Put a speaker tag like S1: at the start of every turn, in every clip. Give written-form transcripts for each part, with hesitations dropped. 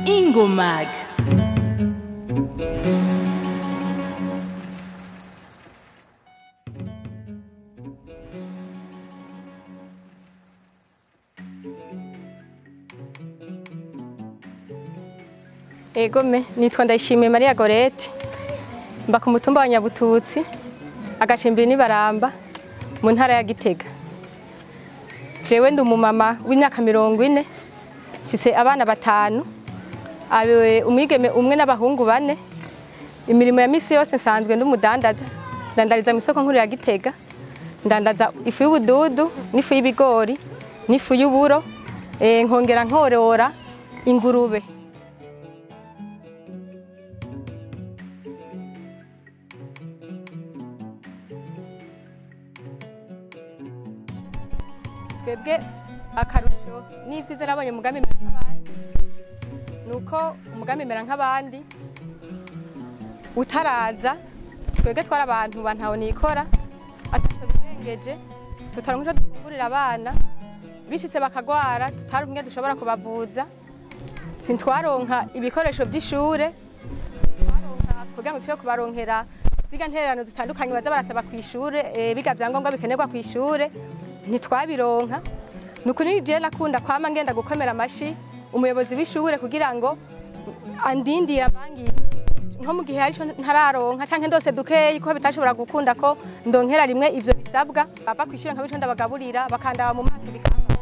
S1: Ingomag.
S2: Egome nitwa Ndayishimiye Maria Gorete, mba ku mutumba wa Nyabututsi, agacimbiri n'ibaramba mu ntara ya Gitega. Jewe ndi umumama w'imyaka 40, mfise abana 5, abe umwigeme umwe n'abahungu 4. Imirimo ya misi yose nsanzwe ndi umudandaza, ndandariza mu isoko nkuru ya Gitega, ndandaza ifu y'ubududu n'ifu y'ibigori n'ifu y'uburo, nkongera nkorora ingurube. Twebwe akarusho n'ivyiza nabonye umugambi mera nk'abandi nuko umugambi mera nk'abandi utaraza, twebwe twari abantu bantaho nikora ataco birengeje, tutaronka ico dufungurira abana, bishitse bakagwara tutaronka dushobora kubavuza, sintwaronka ibikoresho vy'ishure, twaronka kugira ngo dushobore kubaronkera ziga ntererano zitandukanye baza barasaba kw'ishure, biga vyangombwa bikenerwa kw'ishure ntitwabironka. Nukuri je nakunda kwama ngenda gukomera amashi umuyobozi w'ishure kugira ngo andindira bangi nko mu gihe arico ntararonka canke ndose dukeyi ko bitashobora gukunda ko ndonkera rimwe ivyo bisabwa, bava kwishura nkabico ndabagaburira bakandaba mu maso bikamba.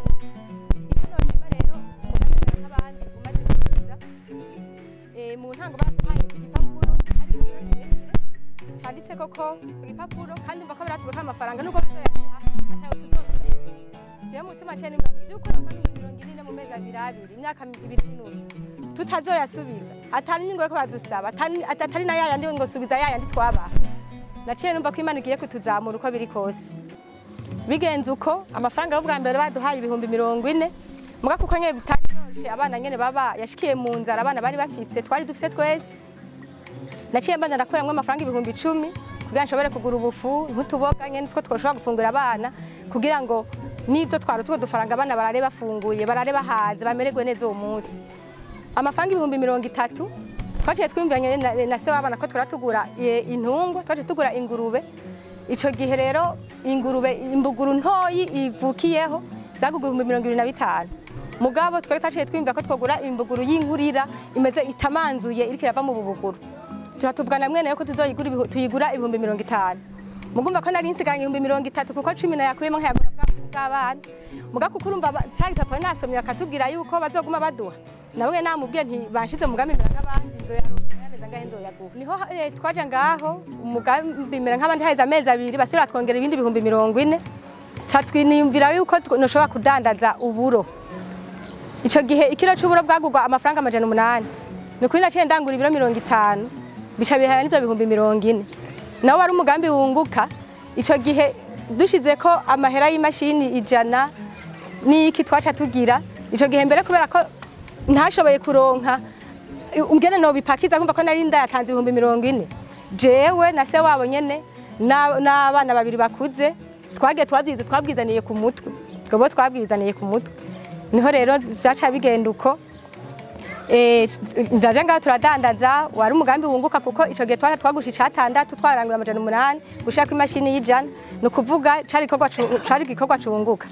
S2: Ico noshima rero umugambi nk'abandi umaze kuza, mu ntango baduhaye igipapuro ariko canditse koko igipapuro, kandi mva ko baratubuka amafaranga nubwo bazoyaduha atayo tuzosubiza. Jewe mutima cene mba byukuri amafaranga 40 mu mezi abiri, imyaka 2.5 tutazoyasubiza, atari nyingo ko badusaba, atari na yayandi ngo subiza yayandi twabaha. Naciye numva ko Imana igiye kutuzamura uko biri kose. Bigenze uko amafaranga y'ubwa mbere baduhaye ibihumbi 40, muga kuko nyene bitari byoroshe, abana nyene baba yashikiye mu nzara, abana bari bafise twari dufise twese. Naciye mbanza ndakuramwe amafaranga ibihumbi 10 kugira nshobore kugura ubufu ntutuboga nyene two twoshobora gufungura abana, kugira ngo nivyo twari dufaranga abana barare bafunguye, barare bahaze, bamererwe neza uwo munsi. Amafaranga ibihumbi 30 twaciye twiyumviranye na se w'abana ko turatugura intungwa, twaciye tugura ingurube. Ico gihe rero ingurube imbuguru ntoyi ivukiyeho zagugwa ibihumbi 25. Mugabo twari twaciye twiyumvira ko twogura imbuguru y'inkurira imeze itamanzuye iriko irava mu bubuguru. Turatubwana mwene yuko tuzoyigura tuyigura ibihumbi 50. Mugumva ko nari nsigaranye ibihumbi 30 kuko 10 nakuyemo nkayagura bw'abana. Muga kuko urumva cari papa nasomye akatubwira yuko bazoguma baduha. Nawe namubwiye nti banshize umugambi mera nk'abandi nzoyaronka yameza ngahe nzoyaguha. Niho twaje ngaho umugambi mera nk'abandi haheze amezi 2 basubira twongera ibindi ibihumbi 40. Catwiniyumvira yuko noshobora kudandaza uburo. Ico gihe ikiro c'uburo bwagurwa amafaranga 800. Nukuri naciye ndangura ibiro 50. Bica bihera n'ivyo bihumbi 40. Nawe wari umugambi wunguka. Ico gihe dushize ko amahera y'imashini 100 n'iki twaca tugira. Ico gihe mbere kubera ko ntashoboye kuronka ungene no bipakiza kumva ko nari ndayatanze ibihumbi 40. Jewe na se wabo nyene n'abana babiri bakuze twagiye twabyize twabwizaniye ku mutwe. Gobo twabwizaniye ku mutwe. Niho rero byaca bigenda uko. Ndaje ngaho turadandaza, wari umugambi wunguka kuko ico gihe twara twagusha icatandatu twarangura 800 gushaka imashini y'ijana, nukuvuga cari gikorwa cunguka.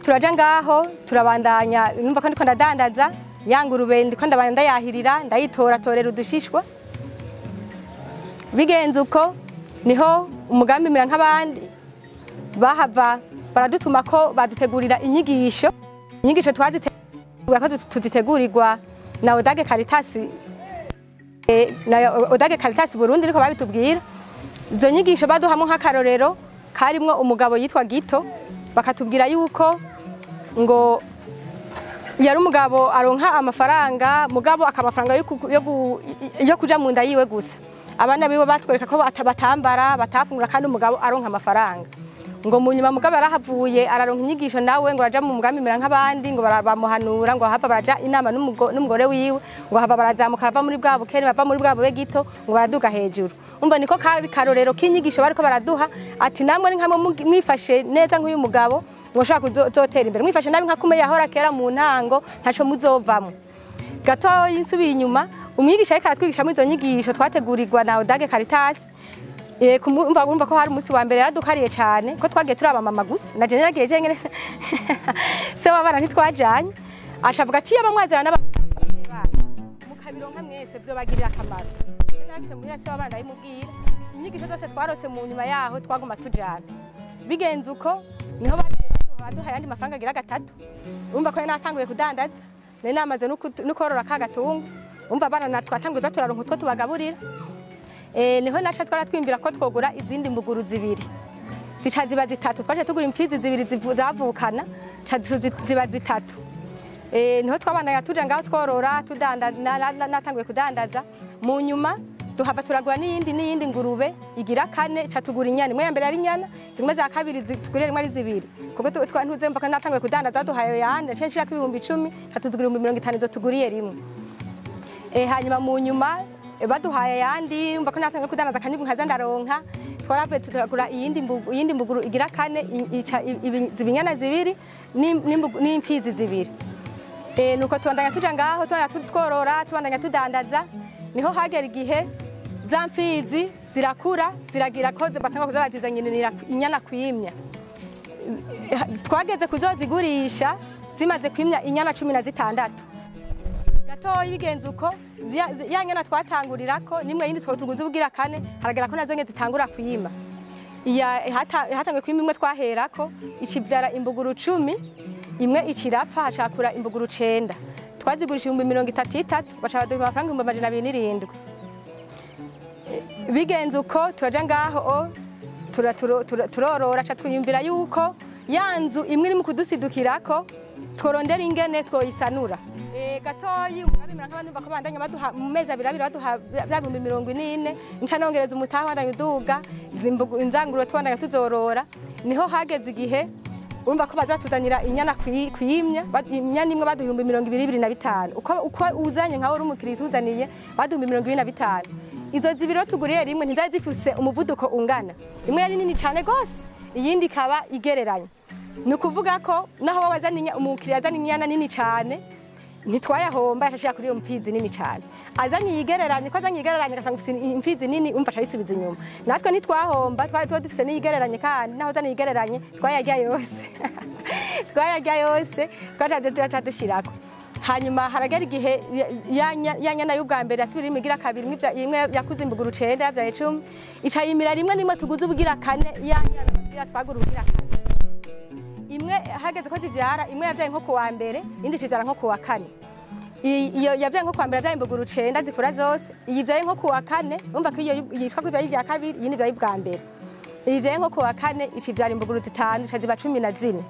S2: Turaja ngaho turabandanya, numva ko ndiko ndadandaza yangurube ndiko ndabanda ndayahirira ndayitora torera udushishwa. Bigenze uko niho umugambi mera nk'abandi bahava baradutuma ko badutegurira inyigisho. Inyigisho twazite tuzitegurirwa na Odage Caritas, na Odage Caritas Burundi niko babitubwira. Izo nyigisho baduhamwe nk'akarorero karimwo umugabo yitwa Gito, bakatubwira yuko ngo yari umugabo aronka amafaranga, mugabo akamafaranga yo kuja mu nda yiwe gusa. Abana biwe batwereka ko batambara batafungura kandi umugabo aronka amafaranga. Ngo mu nyuma mugabo arahavuye araronka inyigisho nawe ngo araja mu mugambi mera nk'abandi, ngo bamuhanura ngo hava baraja inama n'umugore wiwe, ngo hava barazamuka bava muri bwa bukene bava muri bwa bube gito ngo baraduga hejuru. Umva niko kari karorero k'inyigisho bariko baraduha, ati namwe ni nkamwe mwifashe neza nk'uyu mugabo mwoshobora kuzotera imbere. Mwifashe nabi nka kume yahora kera mu ntango, ntaco muzovamwo. Gatoyi nsubiye inyuma, umwigisha ariko aratwigisha muri izo nyigisho twategurirwa na Odage Caritas. Kumva ko hari umunsi wa mbere yaradukariye cyane ko twagiye turaba mama gusa, na je naragiye je ngene se wabana ntitwajanye. Ashavuga ati yaba mwazana n'abana mukabironka mwese byo bagirira akamaro. Nase muri se wabana ndayimubwira inyigisho zose twarose mu nyuma yaho twaguma tujana. Bigenze uko niho baciye baduha yandi mafaranga agira gatatu. Urumva ko natanguye kudandaza, nari namaze nukorora ka gatungo. Umva abana natwe twatanguye turaronka utwo tubagaburira. Niho naca twaratwimvira ko twogura izindi mbuguru zibiri, zica ziba zitatu. Twaje tugura imfizi zibiri zavukana, ziba zitatu. Niho twabanaga tuja ngaho tworora tudandaza, natanguye kudandaza. Mu nyuma duhava turagura n'iyindi ngurube igira kane, ca tugura inyana imwe ya mbere ari inyana, zimwe za kabiri tugurira rimwe ari zibiri. Kuko twantuze mva ko natanguye kudandaza duhaye yandi, nce nshirako 10,000, ca tuzigura 50,000 izo tuguriye rimwe. Hanyuma mu nyuma baduhaye yandi, mva ko natanguye kudandaza akanyugu nkaza ndaronka, twaravuye turagura iyindi mbuguru igira kane, zibinyana zibiri n'imfizi zibiri. Nuko tubandanya tuja ngaho, tubandanya tworora, tubandanya tudandaza. Niho hagera igihe za mfizi zirakura, ziragira ko batanga kuza bazizanira inyana kwimya. Twageze kuzozigurisha zimaze kwimya inyana 16. Gatoyi bigenze uko ya nyana twatangurirako nimwe yindi tuguze ubugira kane, haragera ko nazo nke zitangura kwima. Hatanguye kwima imwe twaherako ikibyara imbuguru 10, imwe ikirapfa hacakura imbuguru 9. Twazigurisha 33,000, baca baduha amafaranga 207. Bigenze uko turaja ngaho turorora, ca twiyumvira yuko ya nzu imwe iri mu kudusidukirako tworondera ingene twoyisanura. Gatoyi umwabimira nk'abandi bako bandanya baduha mu mezi abiri abiri baduha bya 40,000, nca nongereza umutaha bandanya uduga inzanguro tubandanya tuzorora. Niho hageze igihe urumva ko bazatuzanira inyana kwimya, inyana imwe baduha 25,000. Uko uzanye nkawe uri umukiriya tuzaniye baduha 25,000. Izo zibiri tuguriye rimwe ntizari zifuse umuvuduko ungana, imwe yari nini cyane gose, iyindi ikaba igereranye. Ni ukuvuga ko naho wazanye umukiriya azanye inyana nini cyane ntitwayahomba, yashashira kuri iyo mfizi nini cyane. Azanye iyigereranye, ko azanye iyigereranye agasanga ufise imfizi nini, umva acayisubiza inyuma. Natwe ntitwahomba, twari tuba dufise n'iyigereranye, kandi naho azanye iyigereranye twayarya yose. Twayarya yose, twacaje turaca dushirako. Hanyuma haragera igihe ya nyana y'ubwa mbere yasubira imigira kabiri, imwe yakuze imbuguru 9 yavyaye 10, ica yimira rimwe nimwe tuguze ubugira kane, ya nyana babwira twagura ubugira kane. Imwe hageze ko zivyara, imwe yavyaye nko kuwa mbere, indi civyara nko kuwa kane. Iyo yavyaye nko kuwa mbere yavyaye imbuguru 9 zikura zose, iyi ivyaye nko kuwa kane, umva ko iyo yitwa ko ivyaye ivya kabiri, iyindi ivyaye ubwa mbere. Iyi ivyaye nko kuwa kane icivyara imbuguru 5, ica ziba 14.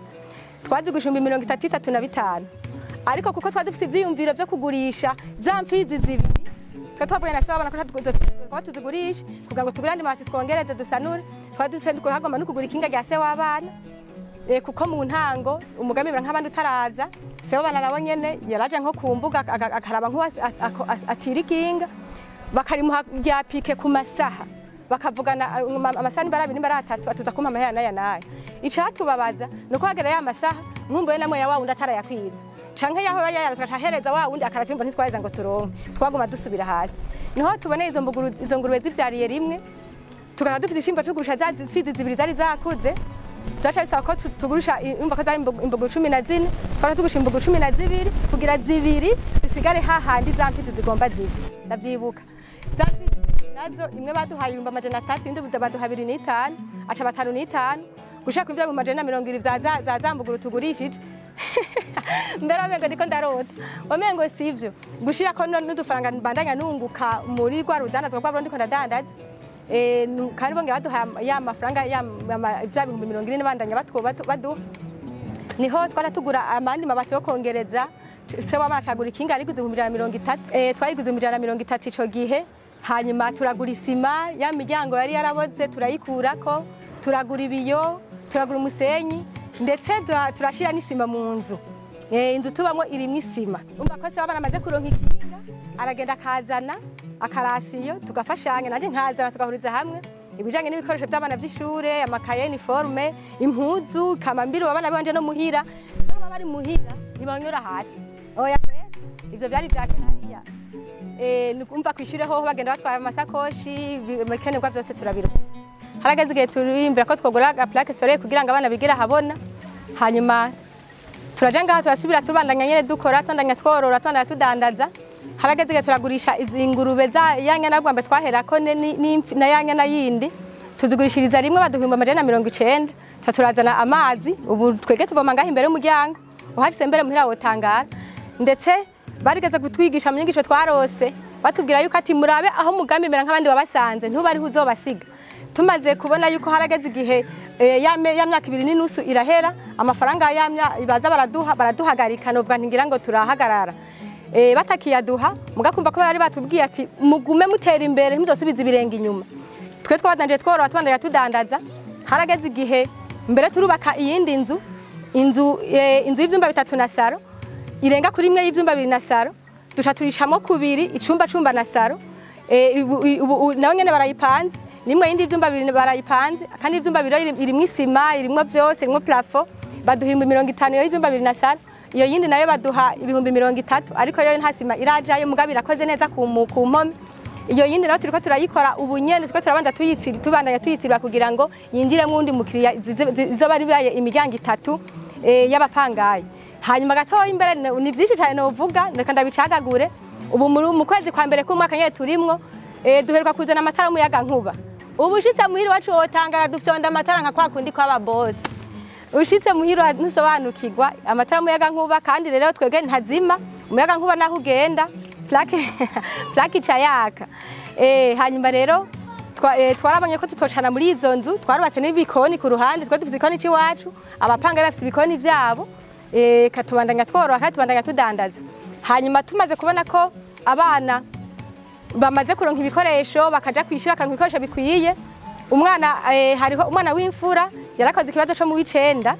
S2: Twazigurisha 35,000. Ariko kuko twari dufise ivyiyumviro vyo kugurisha za mfizi zibiri, twe twavuye na se wabana ko tuzigurisha kugira ngo tugure andi mabati twongereze dusanure. Twari dufise hagomba no kugura ikinga rya se w'abana. Kuko mu ntango umugambi nk'abandi utaraza, se w'abana nabo nyene yaraje nko ku mbuga akaraba nko atira ikinga, bakarimuha rya pike ku masaha, bakavugana amasaha niba ari abiri niba ari atatu, atuza kumpa amahera n'aya n'aya. Icatubabaza nuko hagera ya masaha nkumbuye namwe ya wa wundi atarayakwiza, canke yaho yayarazwa acahereza wa wundi akarasimba, ntitwaheza ngo turonke, twaguma dusubira hasi. Niho tuboneye izo mbuguru, izo ngurube zivyariye rimwe, tukaba dufite ishimba cyo kugurisha za mfizi zibiri zari zakuze. Byaca bisaba ko tugurisha, umva ko zari imbuguru 14, twara tugurisha imbuguru 12 kugira zibiri zisigare hahandi za mfizi zigomba zive. Ndavyibuka za mfizi nazo imwe baduhaye 300,000, indi baduha 2,500, aca 5,500, gushaka ibyo 120 vya za mbuguru tugurishije. Mbere wamengo ndiko ndarota, wamengo sivyo gushira ko n'udufaranga mbandanya nunguka muri rwa rudandaza rwa ndiko ndadandaza. Kandi bongera baduha ya mafaranga ya bya 40,000 bandanya baduha. Niho twara tugura amandi mabati yo kongereza, se wabana cagura ikinga ariguze 130,000, twayiguze 130,000 ico gihe. Hanyuma turagura isima, ya miryango yari yaraboze turayikurako, turagura ibiyo, turagura umusenyi, ndetse turashira n'isima mu nzu. Inzu tubamwo irimwo isima. Umva ko se wabana amaze kuronka ikinga, aragenda akazana akarasiyo, tugafashanya nanje nkazana tugahuriza hamwe. Ibijanye n'ibikoresho by'abana by'ishure, amakaye, uniforme, impuzu, kamambiri, abana banje no muhira, n'aba bari muhira ntibanyura hasi. Oya, ivyo byari vya kera hariya. Numva kwishure hoho bagenda batwaye amasakoshi, ibikenerwa byose turabiro. Harageze igihe turiyumvira ko twogura aga plaque solaire kugira ngo abana bigire habona. Hanyuma turaja ngaha turasubira tubandanya nyene dukora, tubandanya tworora, tubandanya tudandaza. Harageze igihe turagurisha izi ngurube za ya nyana bwa mbe twaherako na ya nyana yindi, tuzigurishiriza rimwe baduhimba 190. Turazana amazi, ubu twege tuvoma ngaha imbere y'umuryango, uhashitse mbere muhira wotangara. Ndetse barigeze kutwigisha mu nyigisho twarose, batubwira yuko ati murabe aho mugambi mera nk'abandi wabasanze, ntubariho uzobasiga. Tumaze kubona yuko harageze igihe ya myaka 2.5 irahera, amafaranga yamya baza baraduha baraduhagarika, novuga ntingira ngo turahagarara. Batakiyaduha, mugakumva ko bari batubwiye ati mugume mutera imbere ntimuzosubize ibirenge inyuma. Twe twabandanje tworora, tubandanya tudandaza. Harageze igihe mbere turubaka iyindi nzu, inzu y'ivyumba 3 na saro, irenga kuri imwe y'ivyumba 2 na saro, duca turishamo kubiri, icumba cumba na saro. Naho nyene barayipanze, nimwe yindi ivyumba 2 barayipanze, kandi ivyumba 2 irimwo isima, irimwo byose, irimwo plafond, baduha 50 y'ivyumba 2 na saro. Iyo yindi nayo baduha 30,000, ariko yo nta sima irajayo, mugabo irakoze neza ku mpome. Iyo yindi nayo turiko turayikora ubu nyene, turiko turabanza tuyisira, tubandanya tuyisira kugira ngo yinjiremwo undi mukiriya, izoba ribaye imiryango 3 y'abapangayi. Hanyuma gatoya imbere ni vyinshi cyane novuga, reka ndabicagagure. Ubu mu kwezi kwa mbere k'umwaka nyene turimwo, duheruka kuzana amatara y'umuyaga nkuba. Ubu ushitse muhira wacu wotangara dufyonda amatara nka kwa kundi kw'aba boss. Ushitse muhira ntusobanukirwa amatara y'umuyaga nkuba, kandi rero twebwe ntazima umuyaga nkuba naho ugenda plaque ica yaka. Hanyuma rero twarabonye ko tutocana muri izo nzu, twarubatse n'ibikoni ku ruhande, twe dufise ikoni c'iwacu, abapanga bafise ibikoni vyabo, katubandanya tworoha kandi tubandanya tudandaza. Hanyuma tumaze kubona ko abana bamaze kuronka ibikoresho, bakaja kwishura bakaronka ibikoresho bikwiye. Umwana hariho umwana w'imfura yarakoze ikibazo cyo mu w'icenda,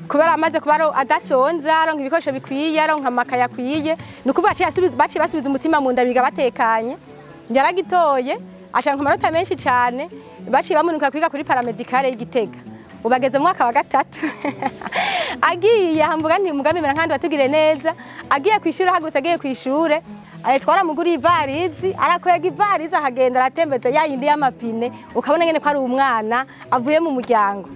S2: kubera amaze kuba adasonza, aronka ibikoresho bikwiye, aronka amakaye akwiye, ni ukuvuga baciye basubiza umutima mu nda, biga batekanye. Yaragitoye acanka amanota menshi cyane, baciye bamunuka kwiga kuri paramedicale y'Igitega. Ubageze mu mwaka wa 3 agiye hamvuga nti mugambi mera nkandi batugire neza, agiye kwishura, hagurutse agiye kwishure, twaramuguriye ivarizi, arakwega ivarizi akagenda aratembeza ya yindi y'amapine, ukabona ngene ko ari umwana avuye mu muryango.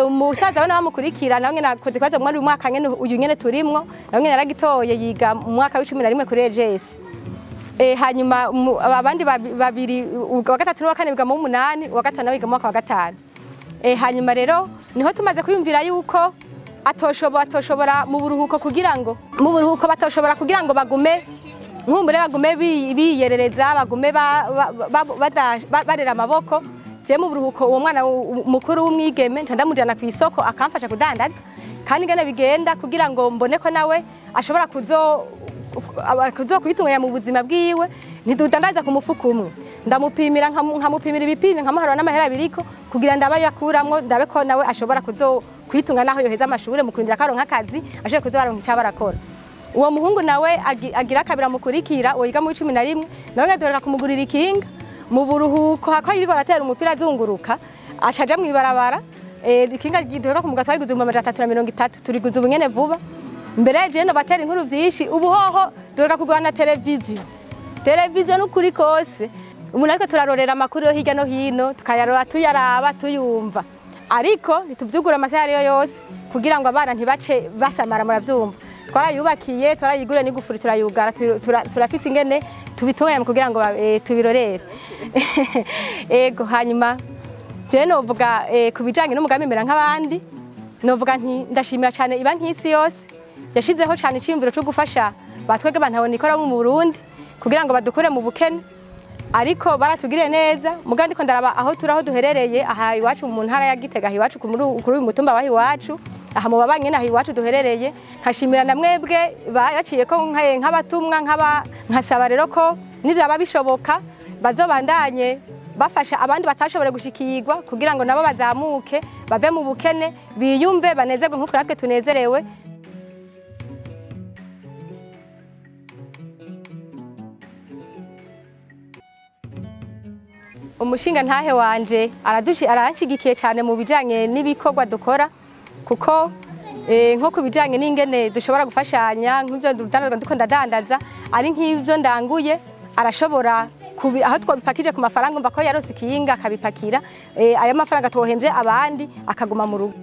S2: Umusaza we nawe amukurikira, nawe nyene akoze ikibazo muri uyu mwaka nyene uyu nyene turimwo, nawe nyene yaragitoye yiga mu mwaka w'11 kuri EGS. Hanyuma abandi babiri, uwa 3 n'uwa 4 biga mu 8, uwa 5 wiga mu mwaka wa 5. Hanyuma rero niho tumaze kwiyumvira yuko atoshobora mu buruhuko kugira ngo mu buruhuko batoshobora kugira ngo bagume nkumbure bagume biyerereza, bagume barera amaboko. Je mu buruhuko uwo mwana mukuru w'umwigeme nca ndamujana ku isoko akamfasha kudandaza, kandi ngene bigenda kugira ngo mbone ko nawe ashobora kuzokwitunganya mu buzima bwiwe. Ntidudandaza ku mufuko umwe, ndamupimira nkamupimira ibipimo, nkamuharura n'amahera abiriko kugira ndabe yakuramwo, ndabe ko nawe ashobora kwitunga naho yoheza amashure, mu kurindira karonka akazi ashobora kuza baronka icyo barakora. Uwo muhungu nawe agira kabira mukurikira, uwo yiga mu 11, nawe ngadoreka kumugurira ikinga mu buruhuko, hako yirirwa aratera umupira azunguruka, acaja mw'ibarabara. Ikinga giduheka kumuga twariguze mu 330, turiguze ubunyene vuba. Mbere je no batera inkuru vyinshi, ubu hoho doreka kugura na televiziyo. Televiziyo n'ukuri kose umuntu ariko turarorera amakuru yo hirya no hino, tukayarora tuyaraba tuyumva, ariko ntituvyugura amasaha ariyo yose kugira ngo abana ntibace basamara. Muravyumva, twarayubakiye, twarayiguriye n'igufuri turayugara, turafise ingene tubitunganya kugira ngo tubirorere. Ego, hanyuma je novuga ku bijanye n'umugambi mera nk'abandi, novuga nti ndashimira cyane ibanki y'isi yose yashizeho cyane iciyumviro cyo gufasha batwege bantabona ikora mu Burundi kugira ngo badukure mu bukene, ariko baratugiriye neza. Mugandi ndiko ndaraba aho turaho duherereye aha iwacu mu ntara ya Gitega, iwacu kuri uyu mutumba wa iwacu, aha mu babanye naho iwacu duherereye. Nkashimira na mwebwe bayaciye ko nk'abatumwa, nkasaba rero ko nibyaba bishoboka bazobandanye bafasha abandi batashobora gushikirwa kugira ngo nabo bazamuke bave mu bukene, biyumve banezerwe nk'uko natwe tunezerewe. Umushinga ntahe wanje aranshigikiye cyane mu bijanye n'ibikorwa dukora, kuko nko kubijanye n'ingene dushobora gufashanya nk'ivyo ndiko ndadandaza, ari nk'ivyo ndanguye arashobora aho twabipakije ku mafaranga umva ko yarose ikinga akabipakira, ayo mafaranga twohemvye abandi akaguma mu rugo.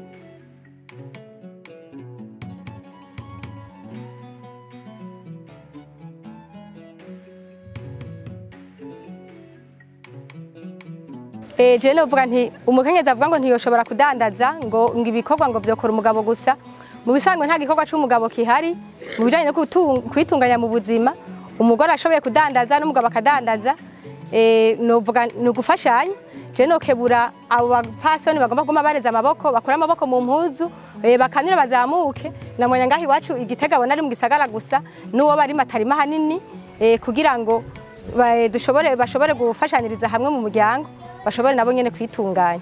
S2: Je novuga nti umukenyezi avuga ngo ntiyoshobora kudandaza ngo ibikorwa ngo vyokora umugabo gusa, mu bisanzwe nta gikorwa c'umugabo kihari mu bijanye no kwitunganya mu buzima. Umugore ashoboye kudandaza n'umugabo akadandaza, novuga ni ugufashanya. Je nokebura abo bapfasoni bagomba kuguma bareza amaboko, bakura amaboko mu mpuzu, bakanira bazamuke. Namwanya ngaho iwacu Igitega bona ari mu gisagara gusa, n'uwo bari matarima hanini, kugira ngo bashobore gufashaniriza hamwe mu muryango, bashobore nabo nyene kwitunganya.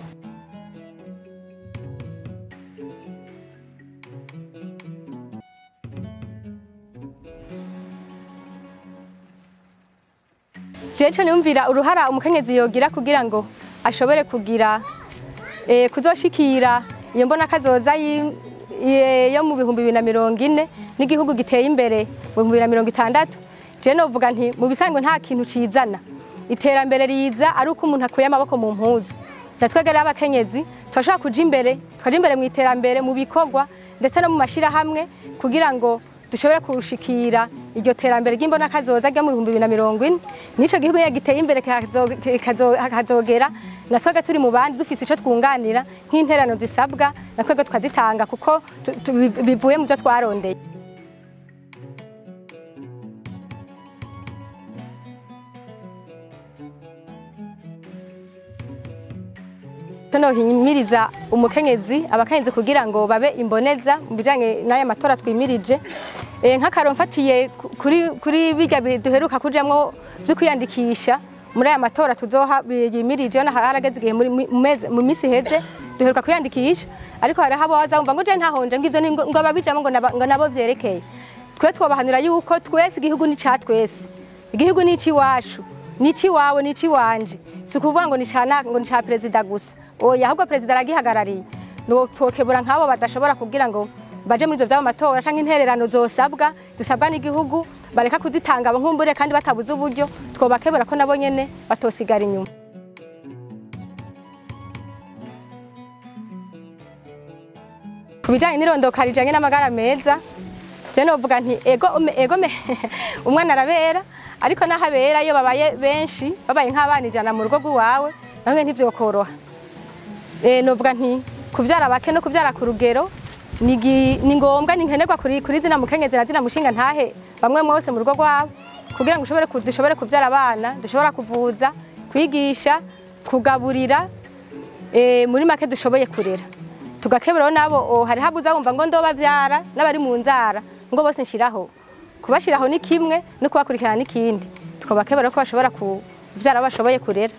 S2: Jewe niyumvira uruhara umukenyezi yogira kugira ngo ashobore kugira kuzoshikira iyo mbona kazoza yo mu 2040 n'igihugu giteye imbere mu 2060. Je novuga nti mu bisanzwe nta kintu cizana iterambere riza ari uko umuntu akuye amaboko mu mpuzu. Natwegera abakenyezi turashobora kuja imbere, tukaja imbere mu iterambere mu bikorwa ndetse no mu mashirahamwe kugira ngo dushobore kurushikira iryo terambere ry'imbona kazoza ryo mu 2040. Nico gihugu giteye imbere kazogera natwega turi mu bandi dufise ico twunganira nk'interano zisabwa, natwega tukazitanga kuko bivuye mu byo twarondeye. Himiriza umukenyezi abakenyezi kugira ngo babe imboneza mu bijanye n'aya matora twimirije. Nk'akaro mfatiye kuri biga duheruka kujamwo byo kwiyandikisha muri aya matora tuzoha yimirije, na harageze igihe mu misi heze duheruka kwiyandikisha, ariko hari habo bazumva ngo je ntahonje ngivyo ngo ababijamwo ngo nabo vyerekeye. Twe twabahanura yuko twese igihugu ni ca twese, igihugu ni iwacu, ni iwawe, ni iwanje, si kuvuga ngo ni ca ngo ni ca president gusa. Oya, ahubwo president aragihagarariye. No twokebura nk'abo badashobora kugira ngo baje muri ivyo vy'amatora canke intererano zosabwa zisabwa n'igihugu, bareka kuzitanga nkumbure kandi batabuze uburyo, twobakebura ko nabo nyene batosigara inyuma. Ku bijanye n'irondoka rijanye n'amagara meza, je novuga nti ego umwana arabera, ariko nahabera iyo babaye benshi, babaye nk'abana 100 mu rugo rw'iwawe, namwe ntivyokoroha. Novuga nti kuvyara bake no kuvyara ku rugero ni ngombwa, ni nkenerwa kuri zina mukenyezi na zina mushinga ntahe bamwe mwose mu rugo rwabo, kugira ngo dushobore kuvyara abana, dushobora kuvuza, kwigisha, kugaburira, muri make dushoboye kurera. Tugakeburaho nabo hari habuza wumva ngo ndobavyara n'abari mu nzara ngo bose nshiraho. Kubashiraho ni kimwe no kubakurikirana n'ikindi. Tukabakebura ko bashobora kuvyara bashoboye kurera.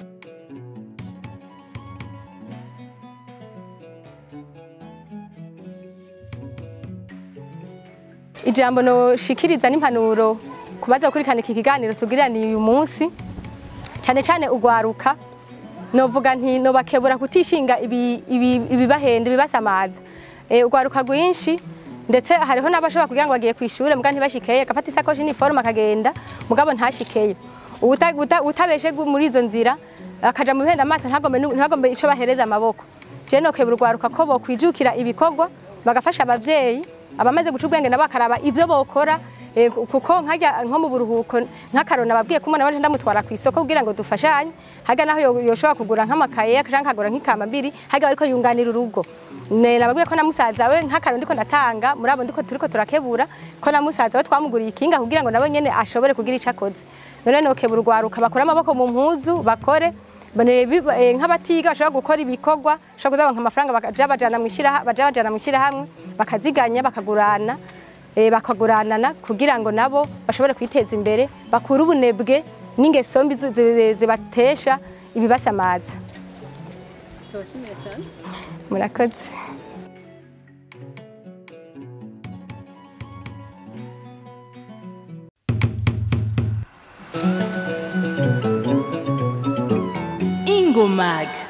S2: Ijambo no shikiriza n'impanuro kubaza gukurikirana iki kiganiro tugirana uyu munsi, cyane cyane ugwaruka, novuga nti nobakebura kutishinga ibibahenda ibibasamaza. Ugwaruka rwinshi ndetse hariho n'abashobora kugira ngo bagiye kwishure muga ntibashikeye, agafata isakoshi n'iniforme akagenda mugabo ntashikeye. Utabeshe muri izo nzira akaja mu bihenda amaso ntagombe ico bahereza amaboko. Je nokebura ugwaruka ko bokwijukira ibikorwa bagafasha abavyeyi abamaze guca ubwenge nabo bakaraba ivyo bokora, kuko nkajya nko mu buruhuko nk'akarona babwiye ko umwana wanje ndamutwara ku isoko kugira ngo dufashanye, haga naho yoshobora kugura nk'amakaye canke akagura nk'ikamba mbiri, haga ariko yunganira urugo. Nababwiye ko na musaza we nk'akarona ndiko ndatanga muri abo ndiko turiko turakebura ko na musaza we twamuguriye ikinga kugira ngo nabo nyene ashobore kugira ico akoze. None nokebura urwaruka bakora amaboko mu mpuzu bakore nk'abatiga bashobora gukora ibikorwa, bashobora kuzaronka amafaranga bakaja bajana mw'ishirahamwe bakaziganya bakagurana, bakaguranana kugira ngo nabo bashobore kwiteza imbere, bakure ubunebwe n'ingeso mbi zibatesha ibibasamaza.
S1: Tubashimire cyane.
S2: Murakoze.
S3: Mag.